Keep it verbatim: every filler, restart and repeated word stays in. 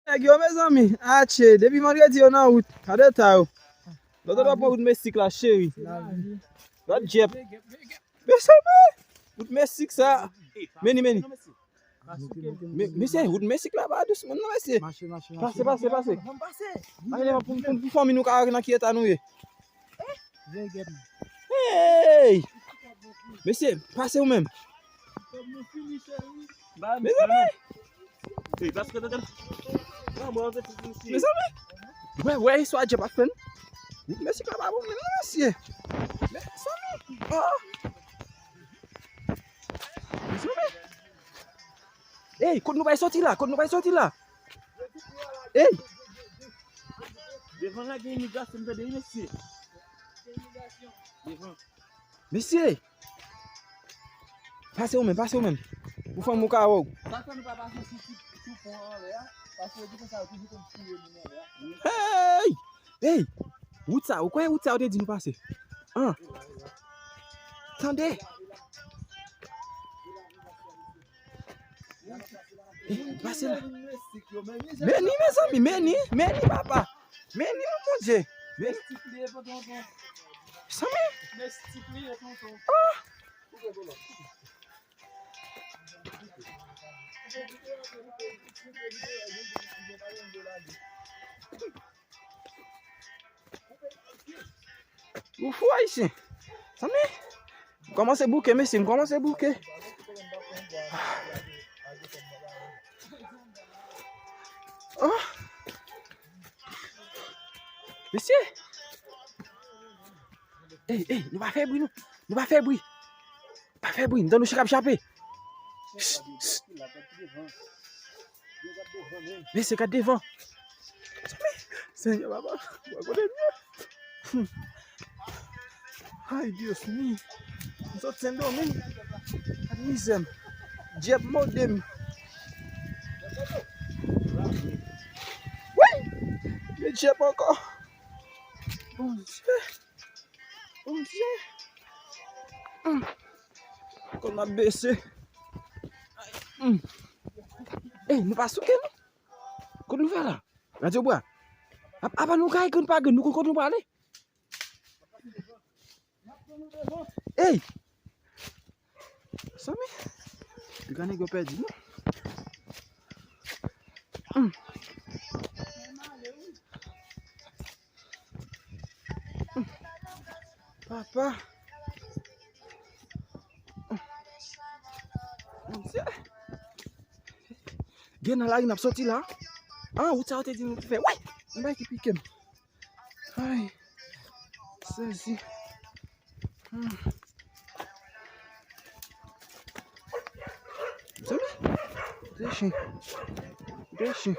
Nèg yo, mezanmi, atche, depi vandredi yo nan wout, gade eta yo. Lòt lòt w ap pran wout Mesik la, cheri. Lòt djèp. Mezanmi, wout Mesik sa. Meni, meni. Me- Mesye, wout Mesik la pa dous moun non, mesye. Pase, pase, pase. Pase devan pou, pou, pou fanmi nou ka wè nan ki eta nou ye. Hey! Mesye, pase ou menm. Mezanmi! Mezanmi! Wè, wè, istwa djèp ap fè n. Mesye pa bon menm non, mesye. Mezanmi! Oh! Mezanmi! Ey, kot nou bay soti la? Kot nou bay soti la? Ey! Devan la gen imigrasyon, m tande, wi, mesye. Devan. Mesye! Pase ou menm, pase ou menm. Pou fanm ou ka wè w. Sa fè nou pa pase sou, sou, sou pon anlè a? Paske yo di konsa, yo toujou konn fouye moun anlè a. Hey! Ey! Wout sa, ou kwè wout sa yo te di nou pase? An! Tande! Ey, pase la. Meni, mezanmi, meni, meni, papa. Meni, mon Bondye. Meni. Mezanmi. Ah! Ou fou, ayisyen. Zanmi, m kòmanse bouke, mesye, m kòmanse bouke. Oh. Mesye. Ey, ey, nou pa fè bri, non. Nou pa fè bri. Pa fè bri, m tann yon chen k ap chape. Psst, psst. Mesye, gad devan. Senyè papa, mwen konnen m ye. Ay, Dios mío. M sot Sendomeng. Gad mizè m. Djèb mòde m. Wi! Men djèb ankò. Bondye. Bondye. Hum. Kò m ap bese. Hum. Ey, nou pa souke, non? Kot nou fè la? Radyo Bwa. Apa nou kay grenn pa grenn, nou konn kote nou prale? Ey! Zanmi, piga nèg yo pèdi, non? Hum. Hum. Papa. Hum. Bondye. Gen nan lari n ap soti la. Ah, wout sa yo te di nou fè. Woy! Yon bagay ki pike m. Ay, sezi. Hmm. Zanmi, de chen. De chen.